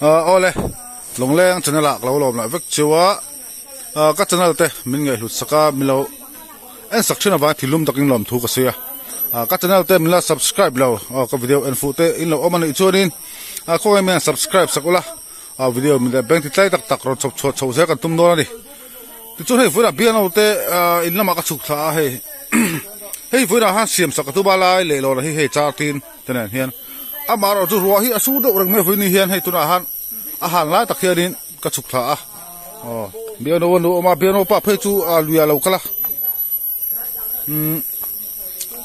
Awle Lawngleng channel ah ka lo lawm lah vek cheu a, ka channel te min ngaihhlut sak a, min lo en sak thin avangin thinlum takin lawm thu ka sawi a, ka channel te min la subscribe lo ka video en fuh te in lo awm a nih chuanin khawngaih min han subscribe sak ula, video min leh bank ti tlai tak tak rawn chhawp chhuah chho zel kan tum dawn a ni. Tichuan hei vawiinah piano te in lamah ka chhuk thla a hei hei vawiinah han siam sak ka tum a lai leh lawrah hi hei char tin te nen hian amah erawh chu ruah hi a sur deuh reng mai vawiin ni hian hei tunah han a han lai tak hianin ka chhuk thla a aw piano a nu awm a piano pah phei chu a lui ah lo kal a umm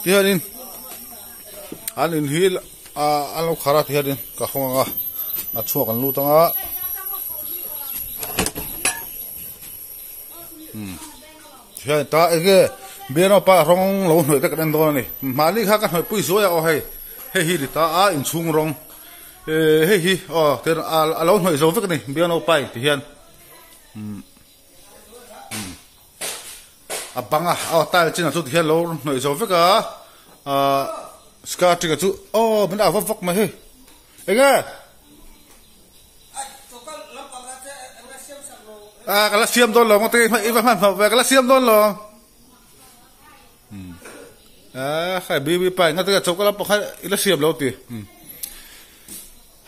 tihianin an in hi an lo khar a tihianin ka hawng ang a a chhuak an lut ang a. Hian ta enge bian pa rawng lo hnawih te kan en dawn a ni mahni kha ka hnawih pui zuai a aw hei hei hi ni ta a inchhung rawng eh hei hi aw ten a lo hnawih zo vek a ni bian pa in ti hian a bang a aw tile chinah chu ti hian lo hnawih zo vek a ah skirting a chu aw min a vak vak mai hei enge. A ka la siam dawn lo ngawt i va hman hlauh ve ka la siam dawn lo a khai bibi pai ngawt ka choka lam pakhat i la siam lo ti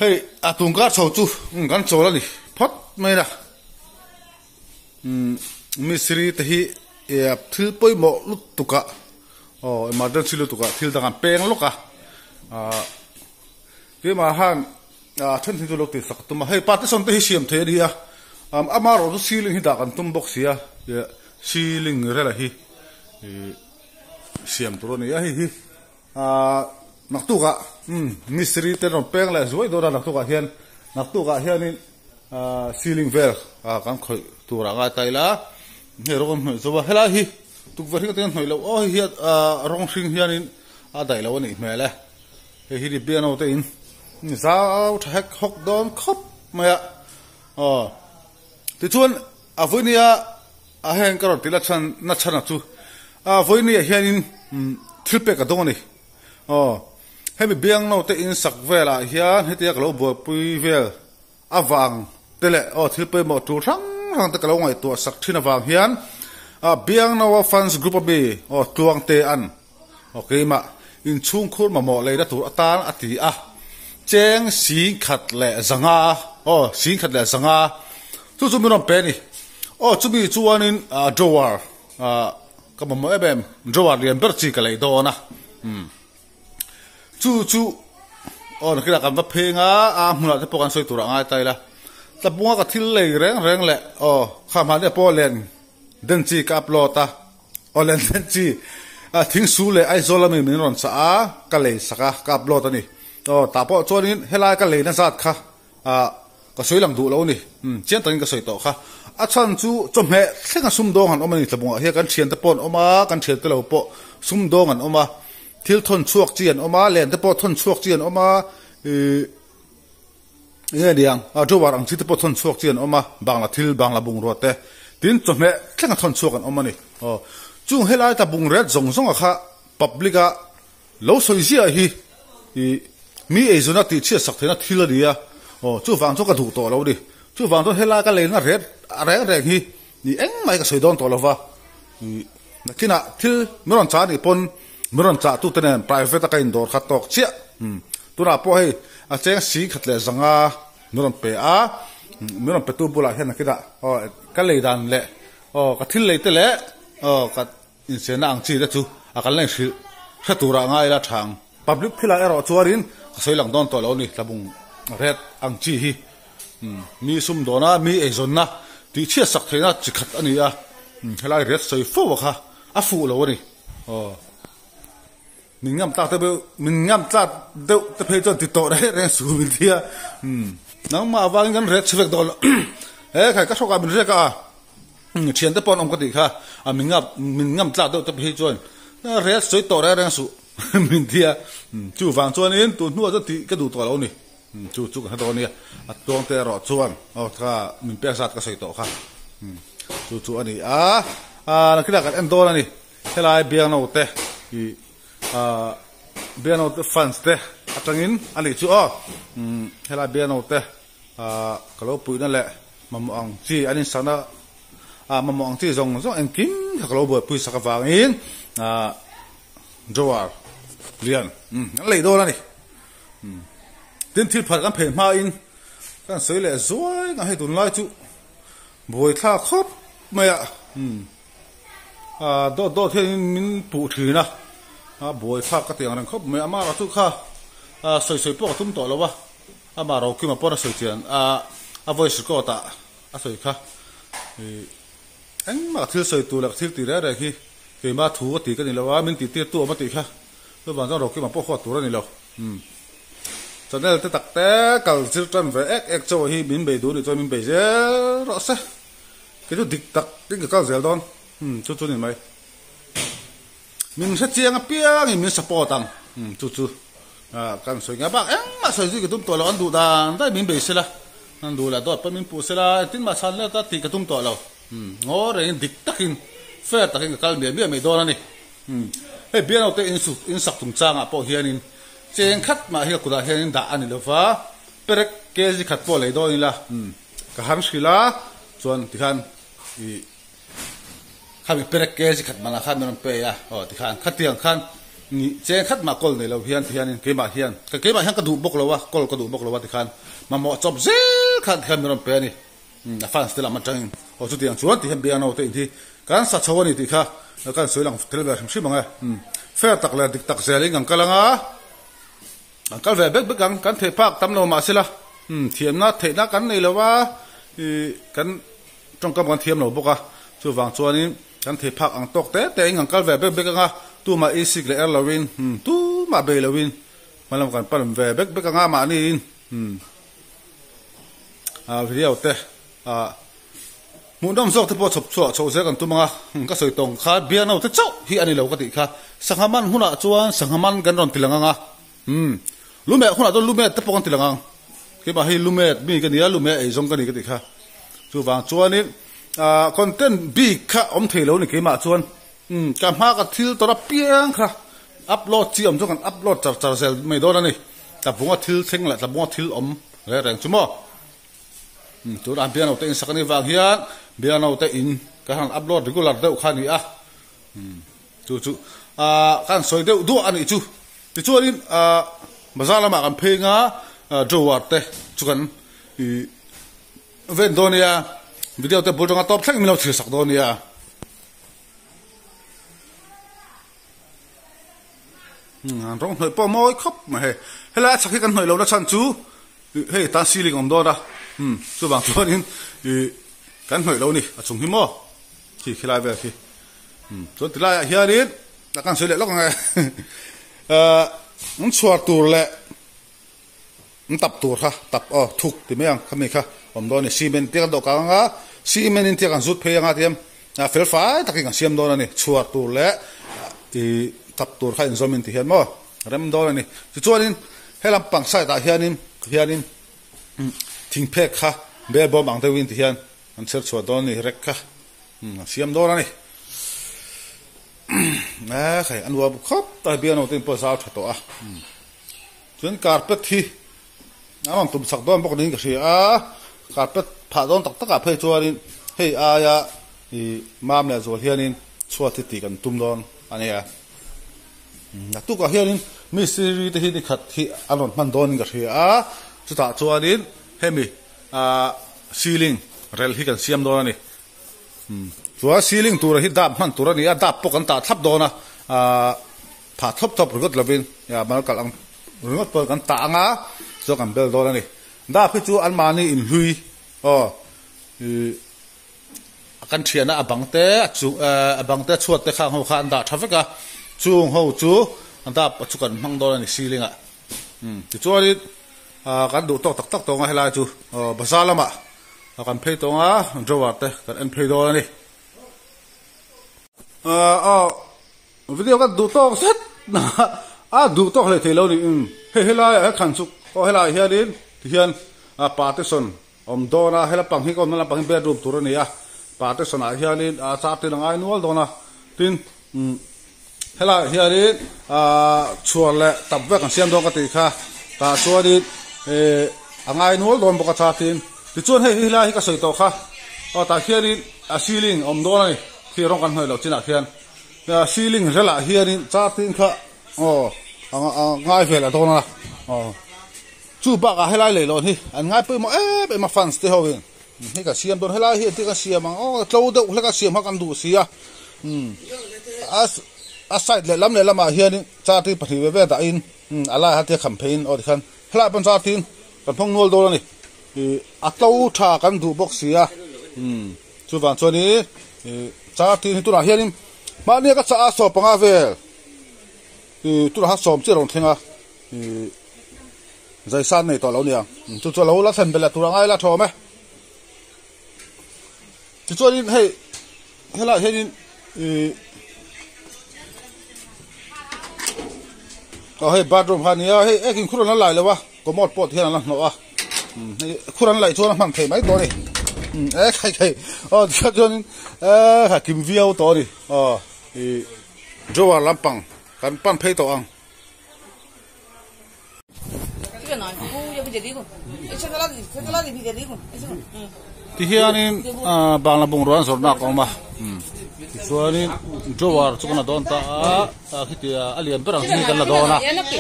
hei a tungkar chho chu kan chawl a ni phawt mai la mistri te hi thil pawimawh lutuk ah aw emergency lutuk ah thil dang an peng lawk a ah keimah han A then hi chu lo tih sak tum a, hei partition te hi siam thei a ni a, amaherawh chu ceiling hi dah kan tum bawk si a, ceiling rela hi siam tur a ni a, hei hi naktukah mistri te rawn peng leh zuai dawn a naktukah hian naktukah hianin ceiling vel kan khawih tur ah ngai ta ila, hei rawng an hnawih zo a, helai hi tukverh hi ka ti hnawih loh aw hei hi rawng hring hianin a daih loh a nih hmel e. Hei hi piano te in zau tha hek hawk dawn khawp mai a aw tichuan a vawinia a heng ka rawn tih la chhan na chhan a chu a vawinia hianin thil pek a dawng a ni aw hemi biangno te in sak velah hian hetia ka lo buaipui vel avang te leh aw thil pawimawh tur hrang hrang te ka lo ngaihtuah sak thin avang hian a biangno a fans group ami aw tluang te an Aw keimah, inchhungkhur mamawh leina tur atan a ti a, cheng singkhat leh zanga, aw singkhat leh zanga, chu chu min rawn pe a ni. Aw chumi chuanin drawer ka mamawh em em, drawer lian ber chi ka lei dawn a, umm chu chu aw nakinah kan va pheng a, a hmunah te pawh kan sawi tur a ngai ta ila, tlabunga ka thil lei reng reng leh aw kha hmahni pawh len den chi ka upload a. Aw len len chi thing su leh Aizawl ami min rawn chah a, ka lei sak a, ka upload a ni. Aw tah pawh chuanin helai ka leina zat kha ah ka sawi lang duh lo a ni. Umm chiang takin ka sawi tawh kha. A chhan chu chawhmeh thlenga sumdawng an awm a ni tlabungah hian kan thiante pawh an awm a, kan thiante lo pawh sumdawng an awm a, thil thawn chhuak chi an awm a, len te pawh thawn chhuak chi an awm a, ih Enge niang, a drawer ang chi te pawh thawn chhuak chi an awm a, bangla thil, bangla bungrua te, tin chawhmeh thlenga thawn chhuak an awm a ni. Aw, chung helai ta bungret zawng zawnga kha public a lo sawi ziah hi ih mi eizawna tih chhiat sak theihna thil a ni a, aw chuvang chuan ka duh tawh lo a ni. Chuvang chuan helai ka leina ret reng reng hi ih engmah hi ka sawi dawn tawh lo va, ih nakinah thil min rawn chah anih pawn min rawn chah tute nen private a ka indawr kha tawk chiah. Tunah pawh hei a cheng si khat leh zanga min rawn pe a, min rawn petu bulah hian nakinah aw ka lei dan leh aw ka thil lei te leh aw ka insiamna ang chi te chu a kan la inhrilh hre turah ngai ila tha ang. Public thilah erawh chuanin ka sawi lang dawn tawh lo a ni, tlabung ret ang chi hi mi sumdawna mi eizawnna tih chhiat sak theihna chi khat a ni a, helai ret sawi fo a kha a fuh lo a ni aw. Min ngam tlak deuh min ngam tlak deuh te phei chuan ti tawh reng reng su min ti a umm nangmah avangin kan rek chhe vek dawn lo he khai ka hrawkah min rek a thian te pawh an awm ka tih kha a min ngam min ngam tlak deuh te phei chuan rek sawi tawh reng reng suh min ti a chuvang chuanin tun hnuah chuan tih ka duh tawh lo a ni chu chu ka hre dawn a nia a tuang te erawh chuan aw kha min pek zat ka sawi tawh kha chu chu a ni a nakinah kan en dawn a ni. Helai biangno te ih ah biangno te fans te atangin a nih chu aw umm helai biangno te Ka lo puihna leh mamawh ang chi an insakna mamawh ang chi zawng zawng engkim kha ka lo buaipui sak avangin drawer lian an lei dawn a ni. Tin thil phat kan phei hmain kan sawi leh zuai ang hei tunlai chu buaithlak khawp mai a. Dawt dawt hian min puh thin a, a buaithlak ka ti ang reng khawp mai a, amah chu kha sawi sawi pawh ka tum tawh lo a. Amah Rokima pawn a sawi chian a, a voice record ah a sawi kha ih engmah thil sawi tur leh thil tih reng reng hi keimah thu a tih ka ni lo a, min tih tir tu awm a tih kha chuvang chuan Rokima pawh huat tur a ni lo. Umm channel te tak te kal zir tan ve ek ek chaw hi min bei duh nih chuan min bei zel rawh se, kei chu dik tak in ka kal zel dawn umm chu chu ni mai. Min hre chiang apiangin min support ang chu chu kan sawi ngai bak engmah sawi zui ka tum tawh lo an duh dan daih min bei sela an duh lah dawt pawh min puh sela engtin mah chhan let a tih ka tum tawh lo ngaw rengin dik takin fair takin ka kal miah miah mai dawn a ni hei biano te in sak chung changah pawh hianin cheng khat mah hi ka kutah hianin dah a ni lova perek kg khat pawh lei dawn ila ka han hrilh a chuan tikhan ih. Khami perek kg khat manah khan min rawn pe a, aw tikhan khatiang khan ni cheng khat mah kawl nei lo hian tihianin keimah hian ka keimah hian ka duh bawk lo a, kawl ka duh bawk lo a tikhan mamawh chawp zel khan tikhan min rawn pe a ni. A fans te lam atangin aw chutiang chuan tihian biangno te in hi kan sa chho a ni tih kha kan sawi lang tel ve hrim hrim ang e. Fair tak leh dik tak zelin kan kal ang a, kan kal ve bek bek ang, kan theih phak tam lo mahsela thiamna theihna kan nei lo a, ih kan. Tawngkam kan thiam lo bawk a, chuvang chuanin kan thei phak ang tawk te te in kan kal ve bek bek ang a, tumah i sik leh er loin, tumah bei loin hmalam kan pan ve bek bek ang a mahniin video te hmuhnawm zawk te pawh chhawp chhuah chhoh zel kan tum ang a, ka sawi tawng kha biakno te chauh hi a ni lo ka tih kha, sangha man hunah chuan sangha man kan rawn ti lang ang a. Umm. Lume hunah chuan lume te pawh kan ti lang ang. Keimah hi lume mi ka nia, lume ei zawng ka ni ka tih kha. Chuvang chuanin ah content bik kha awm thei lo ni keimah chuan. Umm ka hma ka thil tawrh apiang kha upload chi awm chuan kan upload char char zel mai dawn a ni. Tlabunga thil thleng leh tlabunga thil awm reng reng chu maw. Umm tunah biano te in sak a nih vang hian biano te in ka han upload regular deuh kha a ni a. Umm. Chu chu ah kan sawi deuh duah a nih chu. Tichuanin ah bazar lamah kan phei anga drawer te chu kan ih ven dawn nia, video te bul tanga tawp thleng min lo thlir sak dawn nia. An rawng hnawih pawh mawi khawp mai hei. Helai a chhak hi kan hnawih lohna chhan chu hei tan ceiling a awm dawn a, chuvang chuanin ih kan hnawih lo a ni a chung hi maw. Khi khilai vel khi. Chuan tilaiah hianin a kan sawi leh lawk ang e. An chhuar tur leh an tap tur kha tap aw thuk ti mai ang khami kha awm dawn a ni. Cement te kan dawh kang anga cement in te kan zut phei anga tiam fel fai takin kan siam dawn a ni. Chhuar tur leh ih tap tur kha inzawm in ti hian maw rem dawn a ni. Tichuanin he lampang side ah hianin hianin thingphek kha bel bawm ang deuhin ti hian An chher chhuah dawn a ni rek kha a siam dawn a ni. E khai a nuam khawp ta biano te pawh zau tha tawh a. Chuan carpet hi a rawn tum chak dawn bawk niin ka hria a, carpet phah dawn tak takah phei chuanin hei aia ih mam leh zual hianin chhuat hi tih kan tum dawn a nia. Naktukah hianin mistiri te hi ni khat hi an rawn hman dawnin ka hria a, chutah chuanin hemi ah ceiling rel hi kan siam dawn a ni chuan ceiling tura hi dap hman tur a ni a dap pawh kan tah thlap dawn a ah phah thlawp thlawp ringawt lovin mal kalh ang ringawt pawh kan tah ang a chuan kan bel dawn a ni dap hi chu anmahni inhlui aw ih kan thiana a bang te a chung a bang te chhuat te khang ho kha an dah tha vek a chung ho chu dap chu kan hmang dawn a ni ceiling ah tichuanin. Ah kan duh tawk tak tak tawng a helai chu aw bazar lamah kan phei tawng a drawer te kan en phei dawn a ni. Ah aw video ka duh tawk zet a duh tawk hlei thei lo ni um hei helai ah khan chu aw helai hianin tihian a partition awm dawn a helai pang hi ka awmna lampang hi bedroom tur a ni a partition ah hianin a char tin a ngai nual dawn a tin umm. Helaiah hianin ahh chhuar leh tap vek an siam dawn ka tih kha tah chuanin ehh. a ngai nual dawn bawk a chartin tichuan hei helai hi ka sawi tawh kha aw tah hianin a ceiling a awm dawn a ni khi rawng kan hnawih loh chinah khian ceiling relah hianin chartin kha aw a ngai vel a dawn a aw chu bakah helai leihlawn hi an ngai pawimawh em em a fans te ho in hei ka siam dawn helai hi engtin ka siam ang aw tlo deuh hlek a siam kha kan duh si a umm a side lehlam lehlamah hianin chartin pahnih ve ve dahin a laiah hian tia kham pheiin aw tikhan helaiah pawh chartin kan hmang nual dawn a ni ih a tlo tha kan duh bawk si a umm chuvang chuanin ih chartin hi tunah hianin mahnia ka chah a sawm panga vel ih tunah hian sawm chiah a rawn thleng a ih zaisan nei tawh lo nia chu chu a lo la thlen belh tur a ngai la thawm e tichuanin hei helaiah hianin ih aw hei bathroom kha a nia hei ekin khur an la lai lo a commode pawh ti hian an la hnawh a hei khur an laih chuan a hman theih mai tawh a ni e khai khai aw tikhan chuanin e kha kim viau tawh a ni aw ih drawer lampang kan pan phei tawh ang. Tihianin bangla bungrua an zawrhna a awm a tichuanin drawer chu kan la dawn ta a khitia a lian ber ang chi hi kan la dawn a hei chi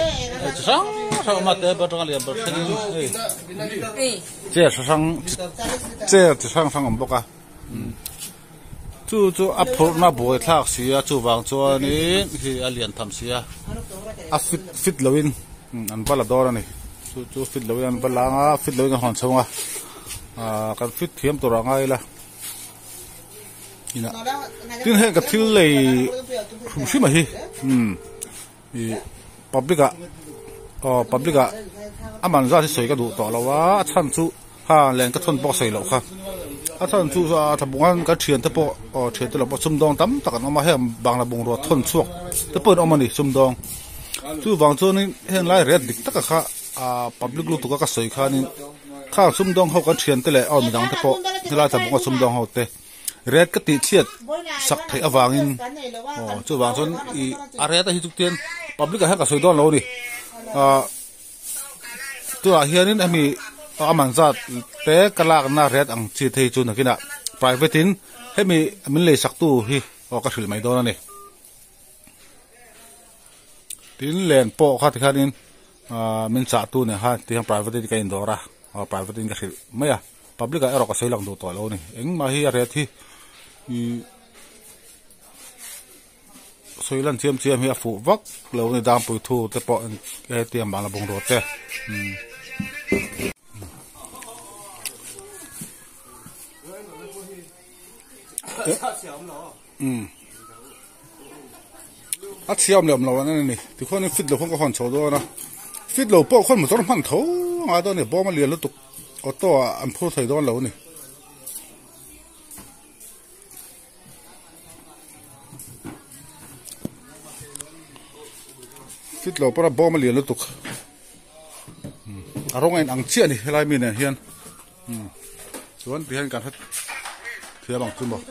hrang hrang a awm a table atanga lian ber thlengin hei chair hrang chair chi hrang hrang a awm bawk a. Chu chu a phurhna buai thlak si a chuvang chuanin khi a lian tham si a a fit fit loin an va la dawn a ni chu chu fit loin an va lang a fit loin an hawn chhung a ahh kan fit thiam tur ah ngai ila inah tin heng ka thil lei hrim hrim a hi umm ih public ah aw public ah a man zat hi sawi ka duh tawh lo a a chhan chu ha len ka thawn pawh ka sawi loh kha a chhan chu a tha bunga ka thian te pawh aw thian te lo pawh sumdawng tam tak an awm a heng bangla bungrua thawn chhuak te pawh an awm a ni sumdawng chuvang chuanin heng lai ret dik taka kha ah public lutuk a ka sawi khanin khang sumdawng ho kan thian te leh aw midang te pawh helai tha bunga sumdawng ho te. Red ka tih chhiat sak theih avangin aw chuvang chuan ih a red a hi chu tian public ah hian ka sawi dawn lo a ni ah tunah hianin hemi a man zat te ka lakna red ang chi te hi chu nakinah private in hemi min lei sak tu hi aw ka hrilh mai dawn a ni tin len pawh kha tikhanin ah min chah tu nen khan tihian private in ka indawr a aw private in ka hrilh mai a. Public ah erawh ka sawi lang duh tawh lo a ni. Engmah hi a ret hi ih sawi lan chiam chiam hi a fuh vak lo a ni dangpui thu te pawh hetiang bangla bungrua te umm. A chhia awm leh awm lo an ani tikhuanin fit lo khawn ka hawn chho dawn a fit lo pawh khawn motor hman tho a ngai dawn a ni bawm a lian lutuk auto ah an phur thei dawn lo a ni. Fit lo pawh a bawm a lian lutuk a rawng a inang chiah a ni helai mi nen hian. Chuan tihian kan hre thiam ang chu maw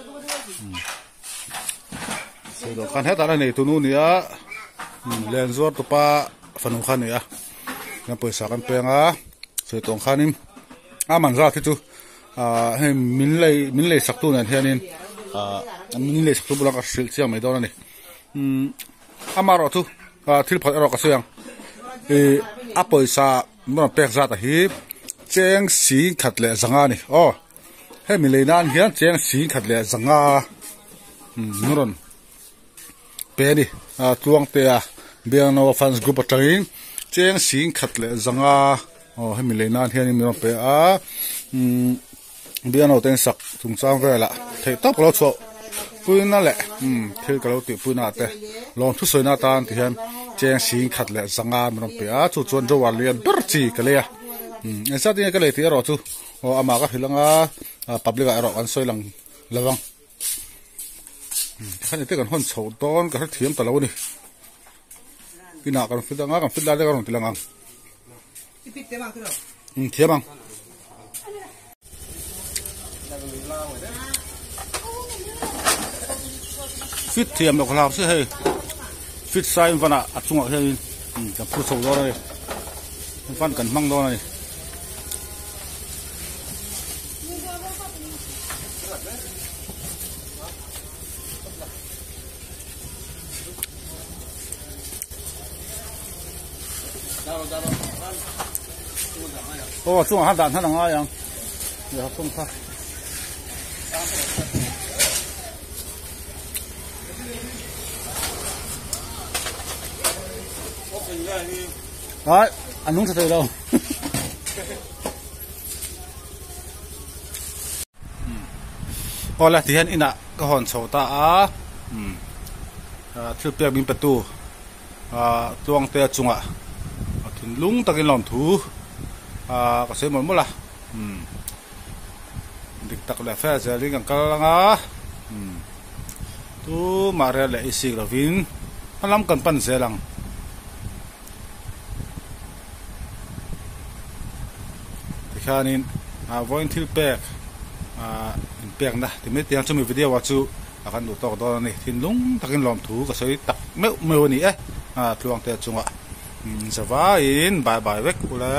sawi khan hetah la nei tunu nia len zuar tupa fanu kha a ni a kan pawisa kan peng a sawi tawng khanin a man zat hi chu ah hei min lei min lei sak tu nen hianin ah min lei sak tu bulah ka hrilh chiang mai dawn a ni amaherawh chu thil phawt erawh ka sawi ang ih a pawisa. Min rawn pek zat a hi cheng sing khat leh zanga a ni aw hemi lei nan hian cheng sing khat leh zanga min rawn pe a ni ah Tluangtea Biangnoa fans group atangin cheng sing khat leh zanga aw hemi lei nan hian min rawn pe a umm Biangnoa te in sak chungchang velah theih tawp ka lo chhuah puina leh umm thil ka lo tih puina te lawm thusawi na atan ti hian cheng sing khat leh zanga min rawn pe a chu chuan drawer lian ber chi ka lei a umm engzat nge ka lei tih erawh chu aw amah ka hrilh anga public ah erawh kan sawi lang lo ang tikhan ite kan hawn chhoh dawn ka hrethiam ta lo a ni inah kan fit anga kan fit lai te ka rawn ti lang ang. Um thiam ang. Fit thiam lo hlau si hei. Fit sai in vana a chungah hian in kan phur chho dawn a ni. Van kan hmang dawn a ni. Aw chungah khan dan hman a ngai ang lehkha khum kha. Ai a nung tha thei lo. Awle tihian inah ka hawn chho ta a thil pek min pe tu tluangte chungah thinlung takin lawmthu ka sawi mawlh mawlh a dik tak leh fel zelin kan kal ang a tumah rel leh i sik lovin hmalam kan pan zel ang. Tikhianin vawiin thil pek inpekna ti mai te ang chumi video ah chu a kan duh tawk dawn a ni. Thinlung takin lawmthu ka sawi tak meuh meuh a ni e tluangte chungah zavaiin bye bye vek ule.